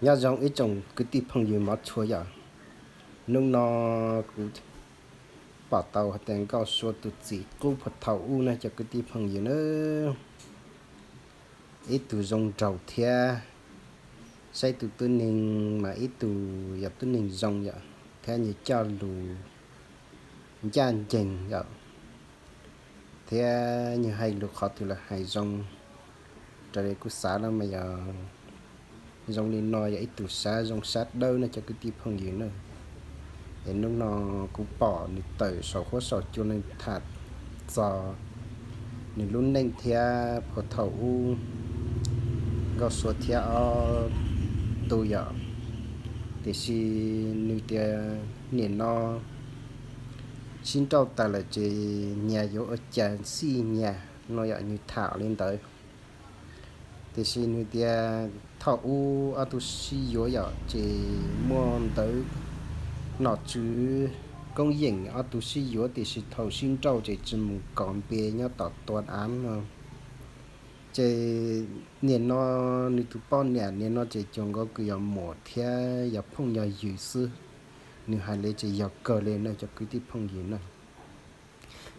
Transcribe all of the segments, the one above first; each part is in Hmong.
Nyob zoo ib tsoom kwv tij phooj ywg mov tshua yom. Hnub no kuv pom tau hais tias Nkauj Sua tus txiv qub puag thaum ub na cov kwv tij phooj ywg na, ib tug zoo nraug thiab, saib tus tub neeg mas ib tug yog tub neeg zoo yom, thiab nws coj lus ncaj ncees yom, thiab nws hais lus qhov twg los hais zoo. Raws li kuv xav no mas yog zoo li no yog ib tug sab zoo sab dawb no cov kwv tij phooj ywg na. Es hnub no kuv pom nws tawm saum huab saum cua nws tham txog nws lub neej thiab puag thaum ub Nkauj Sua thiab ob tug yom. Tiam sis nws tias nim no sib nrauj tas lawm ces nyias yuav ua cas xij nyias no yom, nws tham li ntawd. Tiam sis nws tias thaum ub ob tug sib yuav yom ces muaj ntawv nom tswv koob yeem ob tug sib yuav, tiam sis thaum sib nrauj ces tsis mus kos npe nyob tom tua av no. Ces nim no nws tus poj niam nim no ces cuag nkaus kws yog muam thiab yog phooj yog ywg xwb. Nws hais li ces yog kawg li na cov kwv tij phooj ywg na.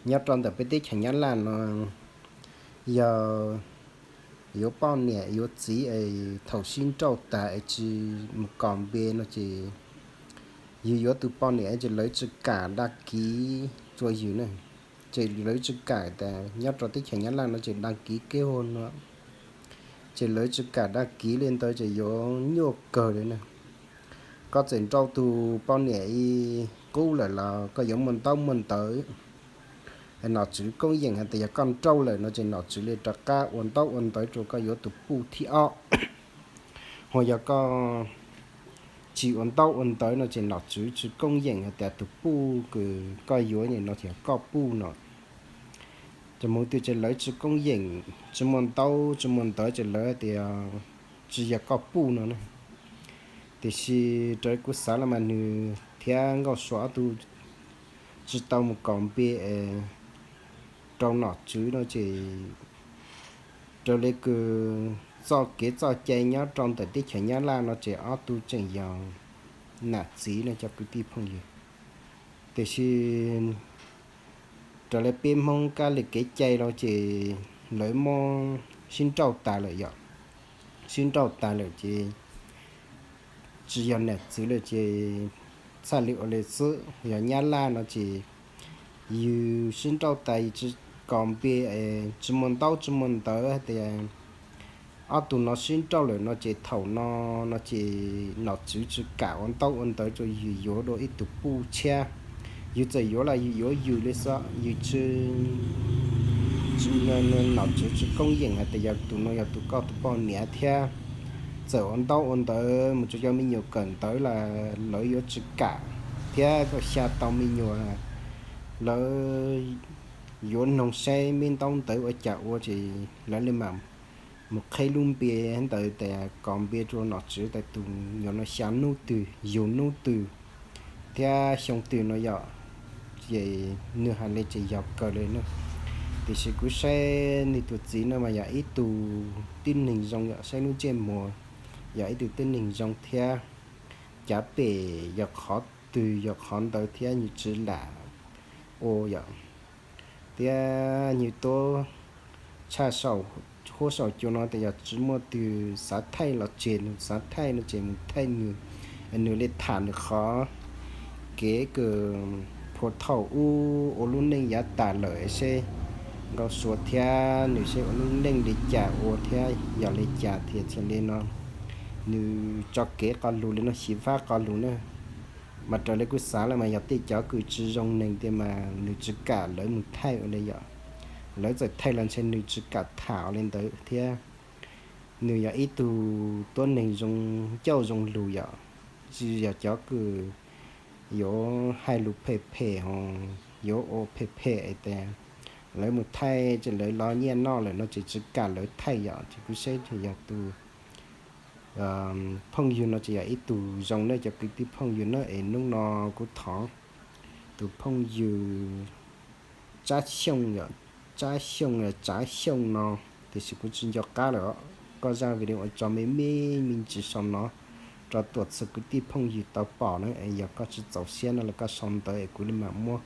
Nyob rau ntawm peb teb chaws Nyab Laj no, yog yuav poj niam yuav txiv es thaum sib nrauj tas es tsis mus kos npe no ces yus yuav tus poj niam ces lawv tsis kam dag kiv rua yus na. Ces lawv tsis kam tas nyob rau teb chaws Nyab Laj no ces dag kiv keb hua no, ces lawv tsis kam dag kiv li ntawd ces yuav nyuaj kawg li na. Koj txawm nrauj tus poj niam ib qub lawm los koj yuav muaj ntaub muaj ntawv, nom tswv koob yeem hais tias yog koj nrauj lawm no ces nom tswv li rov qab ua ntaub ua ntawv rau koj yuav tus puj thib ob. Ho yog koj tsis ua ntaub ua ntawv no ces nom tswv tsis koob yeem hais tias tus puj kws koj yuav no ces koj puj no. Ces mus twg ces lawv tsis koob yeem, tsis muaj ntaub tsis muaj ntawv ces lawv tias tsis yog koj puj no na. Tiam sis raws kuv xav los mas nws thiab Nkauj Sua ob tug tsis tau mus kos npe rau nom tswv no ces raws li kws txoj kev txoj cai nyob rau ntawm teb chaws Nyab Laj no ces ob tug tseem yog nam txiv no cov kwv tij phooj ywg. Tiam sis raws li peb Hmoob kab li kev cai los ces lawv muab sib nrauj tas lawm yom. Sib nrauj tas lawm ces tsis yog nam txiv lawm ces txhaj li ua li xwb. Yog Nyab Laj no ces yus sib nrauj tas yus tsis kos npe, tsis muaj ntaub tsis muaj ntawv hais tias ob tug no sib nrauj lawm no ces thaum no no ces nom tswv tsis kam ua ntaub ua ntawv rau yus yuav dua ib tug puj tshiab. Yus txawm yuav los yus yuav yus li xwb, yus tsis, nom tswv tsis koob yeem hais tias yog tus no yog tus koj tus poj niam thiab. Txawm ua ntaub ua ntawv mus rau cov me nyuam kawm ntawv los lawv yuav tsis kam, thiab koj xya tau me nyuam lawv yuav noog saib me ntaub ntawv ua cas ua ces lawv li mam mus qheb lub npe ntawd tas kos npe rau nom tswv tas tus nyuam no xya hnub twg yug hnub twg thiab xyoo twg no yom. Ces nws hais li ces yog kawg li na. Tiam sis kuv saib nws tus txiv no mas yog ib tug tib neeg zoo yom, saib lub ntsej muag yog ib tug tib neeg zoo thiab. Cav pem yog qhov twg yog qhov ntawd thiab nws tsis lam ua yom. Thiab nws tuaj tshaj saum huab saum cua no tias yog tsis muaj twg xav thaij los tseg, nws xav thaij no ces mus thaij nws. Nws li tham nws qhov kev kws puag thaum ub ua lub neej yav tas lawm seb Nkauj Sua thiab nws seb ua lub neej li cas ua thiab yog li cas thiaj txhia li no. Nws tso kev qos lus li no xyiv fab qos lus na. Mas raws li kuv xav lawm mas yog tej cov kws tsis zoo neeg tiag mas nws tsis kam lawv mus thaij ua li yom. Lawv txawm thaij los ntshe nws tsis kam tham ua li ntawd thiab. Nws yog ib tug tuab neeg zoo ncauj zoo lus yom, tsis yog cov kws yuav hais lus phem phem ho yuav ua phem phem es tias lawv mus thaij ces lawv los nyiaj noj lawm no ces tsis kam lawv thaij yom. Ces kuv saib yog tus phooj ywg no ces yog ib tug zoo na cov kwv tij phooj ywg na. Es hnub no kuv thov tus phooj ywg Tsab Xyooj yom, Tsab Xyooj, Tsav Xyooj no, tiam sis kuv tsis nco qab lawm. Koj zaj video ua tso me me me ntsis saum no, Rau tuam txhua kwv tij phooj ywg tau pom na, es yog koj tsis txaus siab no los koj sau ntawv es kuv li mam muab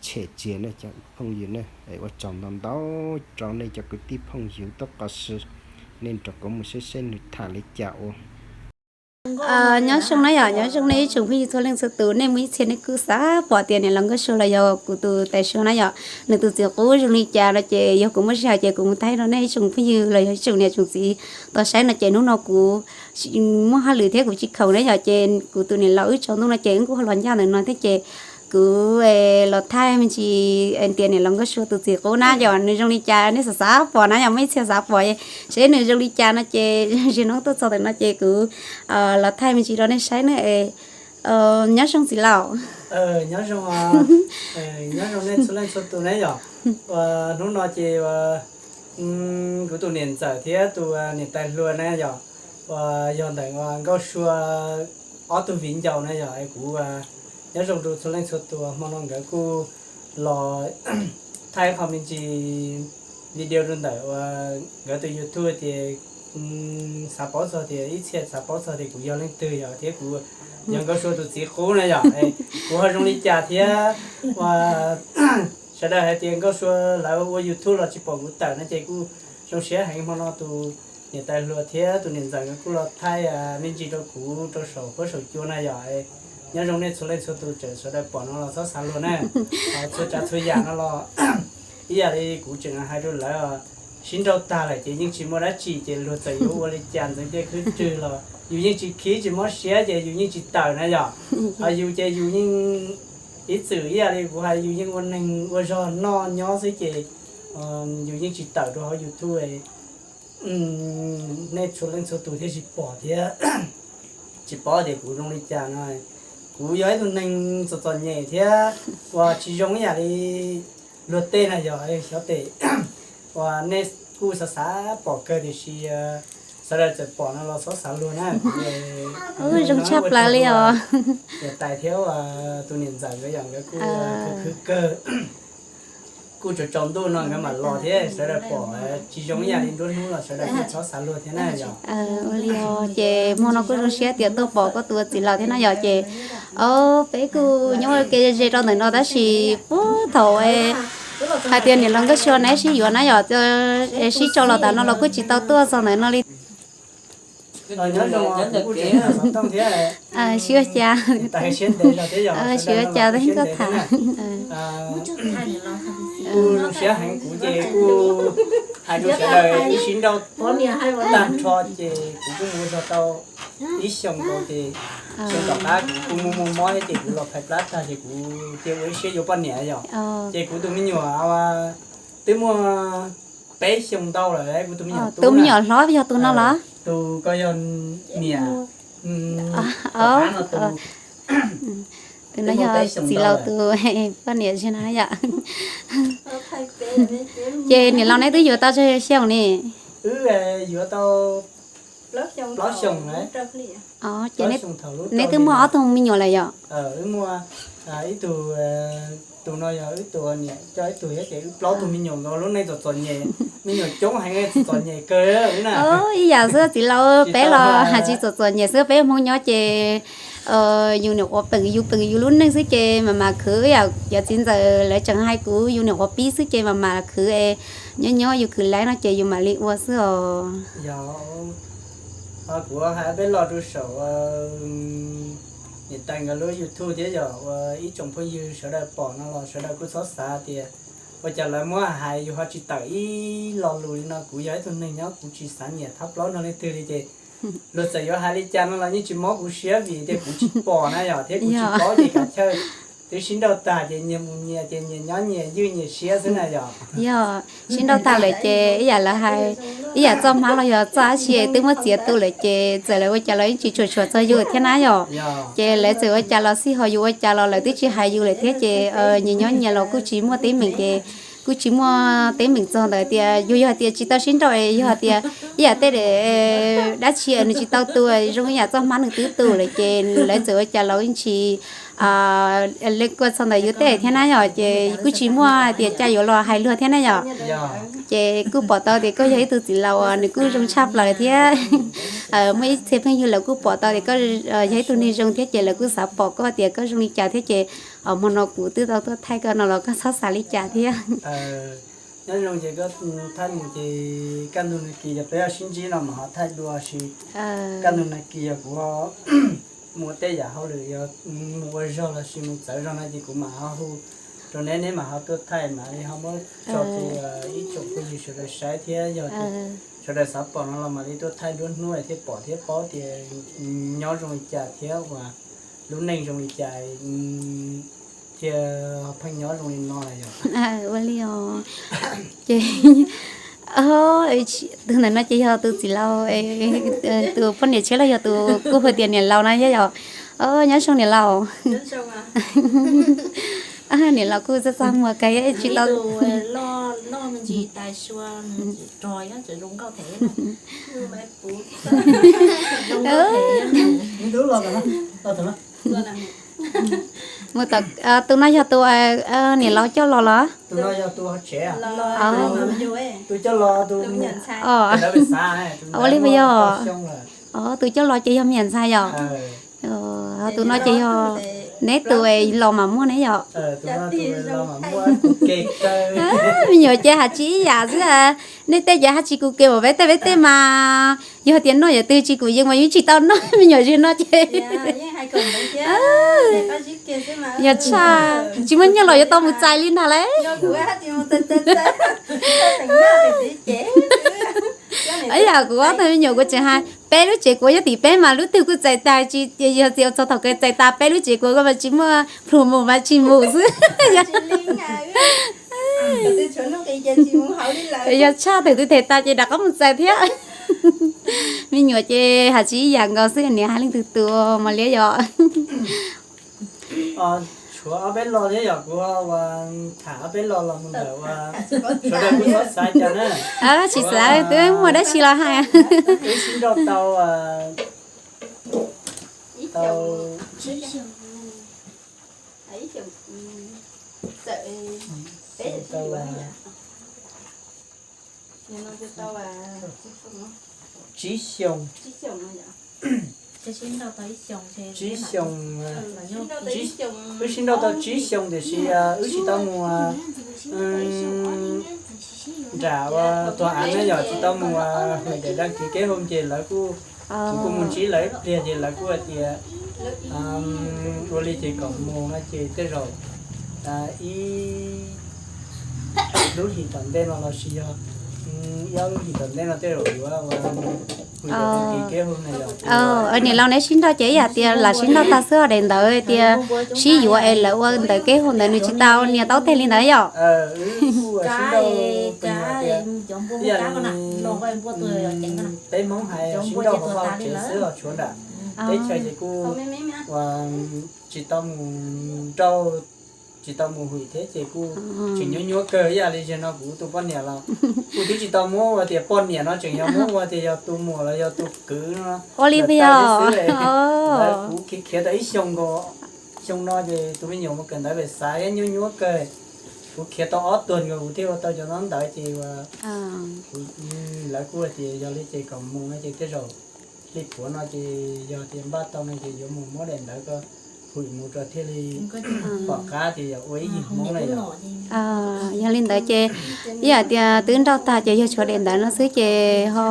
tshem tsiag ne cov phooj ywg ne. Es ua tsaug ntau ntau rau nej cov kwv tij phooj ywg tub qos si, nej nrog kuv mus saib saib nws tham li cas ua. Nyob zoo na yom, nyob zoo nej ib tsoom phooj ywg txhua leej txhua tus, nej muaj ib txhia nej kuj xav pom tias niam laus Nkauj Sua los yog kuv tus tais Sua na yom, nws tus txiv qub zoo li cas no ces yog kuv muaj sij hawm ces kuv mus thaij rau nej ib tsoom phooj ywg los yog ib tsoom niam tsoom txiv tau saib no ces hnub no kuv muaj hauj lwm thiab kuv tsis khoom na yom, ces kuv tus niam laus wb tsaus ntuj no ces wb kuj ho los ncaj ntawm no thiab ces kuv los thaij me ntsis tias niam laus Nkauj Sua tus txiv qub na yom nws zoo li cas nej xav xav pom na yom, muaj ib txhia xav pom seb nws zoo li cas no ces zaum no tuaj txog ntawm no ces kuv los thaij me ntsis rau nej saib na. Nyob zoo txiv laus. Nyob zoo nej txhua leej txhua tus na yom. Hnub no ces kuv tus niam ntxawm thiab tus niam tais hluas na yom, uas yog ntawm Nkauj Sua ob tug viv ncaus na yom, es kuv nyob zoo rau txhua leej txhua tus, hmo no nkawd kuj los thaij qho me ntsis video rau ntawm uas nkawd tus YouTube tias xav paub txog tias ib txhia xav paub txog tias kuv yog leej twg yom, thiab kuv yog Nkauj Sua tus txiv qub na yom, kuv ho zoo li cas thiab uas sawv daws hais tias Nkauj Sua lawv ua YouTube los tsis pom kuv tawm no ces kuj zoo siab heev hmo no tus niam tais hluas thiab tus niam ntxawm kuj los thaij me ntsis rau kuv rau saum huab saum cua na yom. Nyob zoo nej txhua leej txhua tus tseem sawv daws pom no los txhob xav luag na. Txhua tsav txhua yam no los ib yam li kuv tseem hais rau lawv, sib nrauj tag lawm ces yeej tsis muaj dab tsi ces luag txawm yuav ua li cas ntxeev cia khwb rwg los yus yeej tsis khib tsis mob siab ces yus yeej tsis tawm na yom. Yus ces yus yeej ib txwm ib yam li kuv hais yus yeej ua neeg ua zog noj nyob xwb ces yus yeej tsis tawm rau hauv YouTube. Nej txhua leej txhua tus thiaj tsis pom thiab tsis paub tias kuv zoo li cas no. Kuv yog ib tug neeg txom txom nyem thiab uas tsis zoo ib yam li luag tej na yog xyov tes uas nej kuj xav xav pom kawg tiam sis sawv daws txawm pom no los txhob xav luag na. Zoo tshaj plaws li os. Niam tais thiab tus niam ntxawm nkawd yom nkawd kuj khwv khwv kawg. Kuj tsaus tsaus ntuj no nkawd mam los thiab sawv daws pom tsis zoo ib yam li nruab hnub los sawv daws kuj txhob xav luag thiab na yom. Ua li os ces hmo no kuj zoo siab tias tuaj pom koj tus txiv laus thiab na yom ces peb kuj nyob ua ke ze rau ntawm no tab sis puag thaum hais tias niam laus Nkauj Sua neb sib yuav na yom, sib tso los tas no los kuj tsis tau tuaj txog ntawm no li. Sib ua cas, sib ua cas tau koj tham. Kuj zoo siab heev kuv ces kuj hais rau sawv daws ib sib nrauj tag nrho ces kuv kuj mus zog tau ib xyoos nkaus ces xyoo tom qab kuv kuj muaj muaj mob thiab ces kuv los phais plab tag ces kuv cia ua ib siab yuav poj niam yom. Ces kuv tus me nyuam twb muaj peb xyoos ntau lawm, kuv tus me nyuam, tus me nyuam hlob yog tus no los? Tus ko yog niam, tus no yog txiv laus tus poj niam zig no yom. Ces niam laus neb twb yuav tau tsawg xyoo ne? Wb yuav tau plaub xyoos lawm. Ces neb twb muaj ob tug me nyuam lawm yom? Wb muaj ib tug, tus no yog wb tus niam coj ib tug thiab ces wb plaub tug me nyuam nkaus, lub neej txom txom nyem, me nyuam coob heev txom txom nyem kawg na. Ib yam xwb txiv laus, peb los hais tsis txom txom nyem xwb, peb Hmoob nyob ces yus niam quav peem yus peem yus lub neej xwb ces mam mam khwv, yam cov txiv ntxawm lawv tseem hais kuv yus niam quav pib xwb ces mam mam khwv es nyob nyob yus khwv laib no ces yus mam li ua xwb os. Kuv hais peb los rau saum niam tais nkawd lub YouTube thiab yom, ua ib tsoom phooj ywg sawv daws pom no los sawv daws kuj txhob xav tias ua cas lawv muab hais yus ho tsis tawm ib lo lus li no. Kuv yog ib tug neeg nyob kuv tsis xav nyiam thab plaub nrog leej twg li ces luag txawm yuav hais li cas no los yeej tsis mob kuv siab vim tias kuv tsis pom na yom, thiab kuv tsis paub ces kav chawj twb sib nrauj tag ces nyias mus nyias ces nyias nyob nyias ywj nyias siab xwb na yom. Yog sib nrauj tag lawm ces ib yam lawv hais, ib yam txoj hmab los yog txoj dab tsi twb muab txiav tu lawm ces txawm lawv ua cas los yeej tsis tshua tshuam txog yus thiab na yom. Ces lawv txawm ua cas los xij ho yus ua cas los lawv twb tsis hais yus lawm thiab ces nyias nyob nyias los kuj tsis muaj teeb meem ces Kuj tsis muaj teeb meem txog ntawd tias yog, yog tias tsis tau sib nrauj, yog tias ib yam tej dab tsi nws tsis tau tu, zoo ib yam txoj hmab nws twb tu lawm ces lawv txawm ua cas los yeej tsis lees kuaj txog ntawm yus tej thiab na yom, ces kuj tsis muaj tias cas yuav los hais luag thiab na yom. Ces kuj pom tau tias koj yog ib tug txiv laus uas nws kuj zoo tshaj plaws thiab. Muaj ib txhia phooj ywg lawv kuj pom tau tias koj yog ib tug neeg zoo thiab ces lawv kuj xav pom koj tias koj zoo li cas thiab ces hmo no kuv twb tau tuaj thaij koj no los koj txhob xav li cas thiab. Nyob zoo ces koj thaij mus ces kaj ntug nag kis yog peb sib ntsib no mas ho thaij dua si. Kaj ntug nag kis yog kuv mus tej yam hauj lwm yog mus ua zog los sis mus txawv zog no ces kuv mam ho hu rau neb, neb mam ho tuaj thaij mam li ho muab tso rau ib tsoom phooj ywg sawv daws saib thiab yog sawv daws xav pom no los mam li tuaj thaij duab hnub thiaj pom thiab paub tias nyob zoo li cas thiab uas lub neej zoo li cas thiaj pheej nyob zoo li no yom. Ua li os. Ces tus ntawm no ces yog tus txiv laus, tus poj niam tshiab los yog tus kuj hu tias niam laus no thiab yom. Nyob zoo niam laus. Niam laus kuj txaj txaj muag kawg tsis tau. Mus tom, tus no yog tus niam laus coj los los? Ua li puas yog? Tus coj los ces yog me nyuam ntxhais yom. Tus no ces yog neb tus los mam muaj ne yom. Me nyuam ces haj tsis ib yam xwb. Nej tej ces haj tsis kub ke npaum peb tej, peb tej mas yog tias noj yam twg tsis kub yeej mas yeej tsis tau noj, me nyuam zig no ces yog tshaj, tsis muaj nyiaj los yuav tau mus txais li ntag lauj. Yam kuv ob tug me nyuam kuv tseem hais peb lub tsev kuv nyob tim peb mas lub twg kuj txais tas, tsis yog tias txog thaum kawg txais tas peb lub tsev kuv mas tsis muaj plhus mus mas tsis mus xwb. Yog tshaj, thaum twg them tas ces rov qab mus txais thiab. Me nyuam ces haj tsis ib yam nkaus xwb, niam hais leej twg tus mas liab yom. Tshuav ob peb lo thiab yom, kuv ua tham ob peb lo los mus ntawm ua sawv daws kuj txhob xav cas na. Tsis xav, twb muaj dab tsi los hais. Wb sib nrauj tau, tau tsib xyoo, tsib xyoo, wb sib nrauj tau tsib xyoo tiam sis wb tsis tau mus nram ua tuag av na yom, tsis tau mus hwm daim dag kis keb hau ces lawv kuj, kuv kuj mus ntsib lawv ib pliag ces lawv kuj hais tias ua li ces kom mus no ces tej zaum ib lub hlis tom ntej no los sis yog ib ob lub hlis tom ntej no tej zaum yuav ua hwm daim dag kis keb hau na yom. Niam laus, neb sib nrauj ces ib yam tias lam sib nrauj tag xwb, daim ntawv tias sib yuav es lawv ua ntawv keb hau ntawd nws tsis tau nias taub teg li ntawd yom. Peb Hmoob hais sib nrauj hauv vaj tsev xwb los tshuav nram teb chaws ces kuj ua tsis tau mus nrauj, tsis tau mus hwm thiab ces kuj tseem nyuaj nyuaj kawg. Ib yam li zaum no kuv tus poj niam los kuv twb tsis tau muab ua tias poj niam no, tseem yog muab ua tias yog tus muam los yog tus kwv no. Ua li xwb, kuv khiav khiav tau ib xyoo nkaus, xyoo no ces tus me nyuam mus kawm ntawv pem xav thiab nyuaj nyuaj kawg. Kuv khiav tau ob tuag nkaus kuv thiaj ua tau cov no ntawd ces kuv, lawv kuj hais tias yog li ces kom mus no ces tej zaum li puav no ces yog tias npaj tau no ces yuav mus muab daim ntawv ko hwm mus rau thiaj li pom qab tias yog ua ib yim Hmoob na yom. Yog li ntawd ces ib yam tias twb nrauj tag ces yog tshuav daim ntawv no xwb ces ho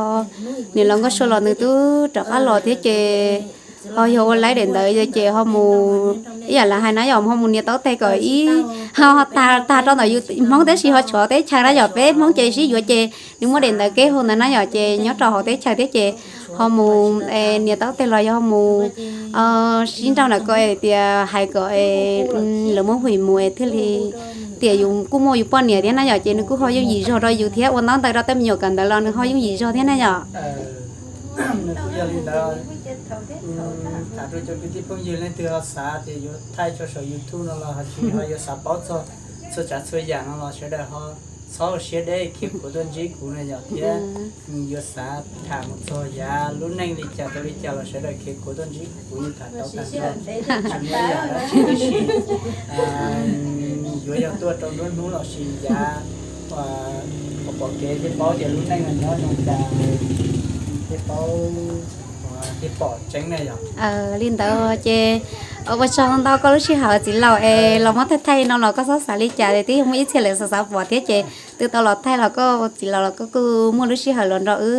niam laus Nkauj Sua los nws twb rov qab los thiab ces ho yog ua laib daim ntawv ces ho mus ib yam lawv hais na yom, ho mus nias taub teg kom ib, ho tag tag rau ntawm yus Hmoob tab sis ho tshuav teb chaws na yom, peb Hmoob ces sib yuav ces nws muaj daim ntawv keb hau ntawd na yom, ces nyob rau hauv teb chaws thiab ces ho mus nias taub teg los yog ho mus sib nrauj ntawm ko tias hais kom lawv muab hwm mus thiaj li tias yus kuj muaj yus poj niam thiab na yom, ces nws kuj ho yooj yim zog rau yus thiab, ua ntaub ntawv rau tej me nyuam kawm ntawv los nws ho yooj yim zog thiab na yom. Yog li ntawd, tham rau cov kwv tij phooj ywg leej twg ho xav tias yuav thaij tso saum YouTube no los ho tsis ho yuav xav paub txog txhua tsav txhua yam no los sawv daws ho txhob ua siab deb khiav kuv tuaj ntsib kuv no yog thiab. Nws yuav xav tham mus txog yav lub neej li cas rau li cas los sawv daws khiav kuv tuaj ntsib kuv, nws tham tau tag nrho. Tsis muaj yam dab tsi tib si, yuav yog tuaj rau nruab hnub los sis yav pom kev thiaj paub tias lub neej no nyob zoo cas, thiaj paub, thiaj pom tseeb na yog. Li ntawd ces ua tsaug ntau koj lub sij hawm txiv laus es los muab thaij thaij no los koj txhob xav li cas, twb yog muaj ib txhia lawv xav xav pom thiab ces twb tau los thaij los koj txiv laus los koj kuj muaj lub sij hawm los nrog wb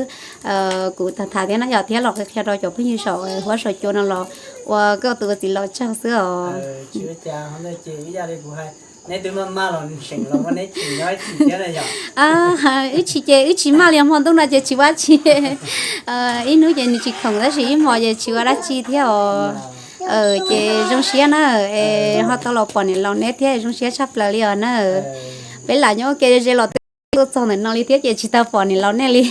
kuv tham tham thiab no yog thiab los qhia qhia rau cov phooj ywg saum huab saum cua no los ua koj tus txiv laus tsaug xwb os. Neb twb maj maj los seem los muab neb chim nyob ib chim thiab na yog. Wb chim ces wb tsis maj li hmo ntuj no ces tsis ua dab tsi. Ib hnub ces nws tsis khoom tab sis ib hmo ces tsis ua dab tsi thiab os. Ces zoo siab na, es ho tau los pom niam laus neb thiab zoo siab tshaj plaws li os na. Peb lam nyob ua ke ze los twb tuaj txog ntawm no li thiab ces tsis tau pom niam laus nej li.